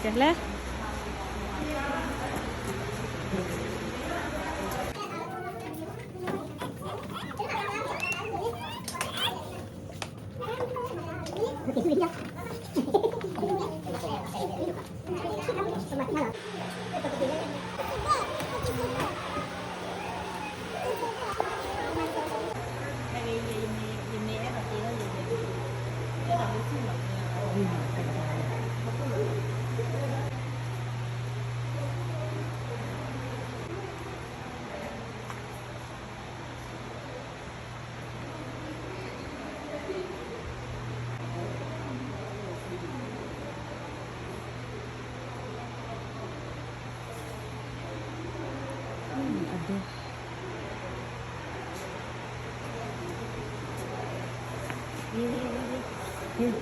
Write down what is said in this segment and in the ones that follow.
ကလဲၣ် အိၣ် ဖီအိၣ်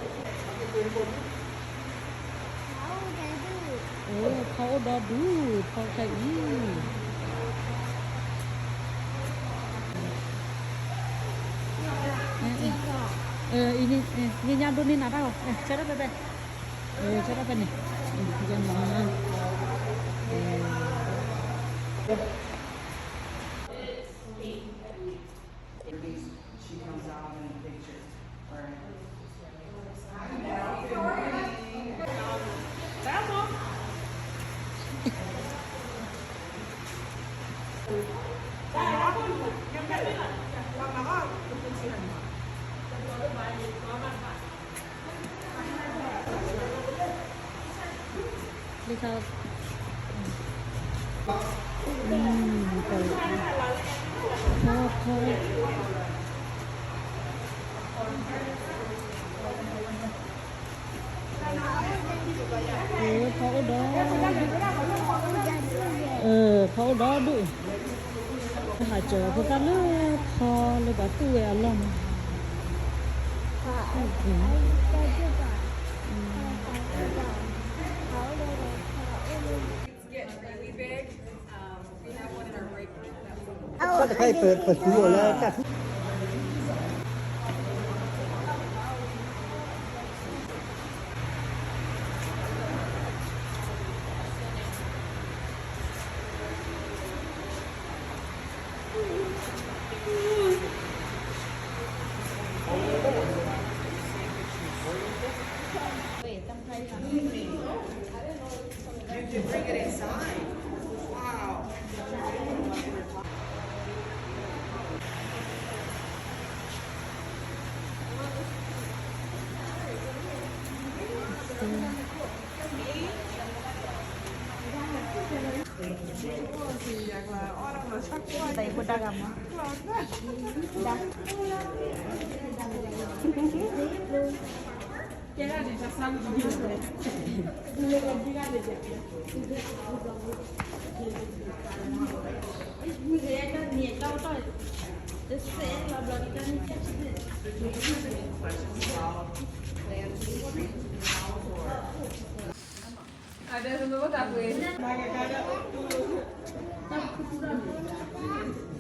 ဒီဒူၣ် ဖီခဲအံၤ အံၤန့ၣ် ညါဒိၣ်န့ၢ်နၤတၢ်ဂီၤ ဆၢထၢၣ်ဖဲဖဲ ဆၢထၢၣ်ဖဲန့ၣ် ယနီၤ She comes out in the picture. All right. Hi, Mel. Good morning. Vamos. ဖီအိၣ်ဒီး ဖီအိၣ်ဒီဒူၣ်အံၤ ဟးစၢၤဖိသၣ်လၢဖီလၢပှၤသူၣ်ဝဲအလီၢ်မး တၢ်တခါအံၤပသူအီၤလၢတၢ်ထူ အဒဲသနတၢ်ပှ့ၤ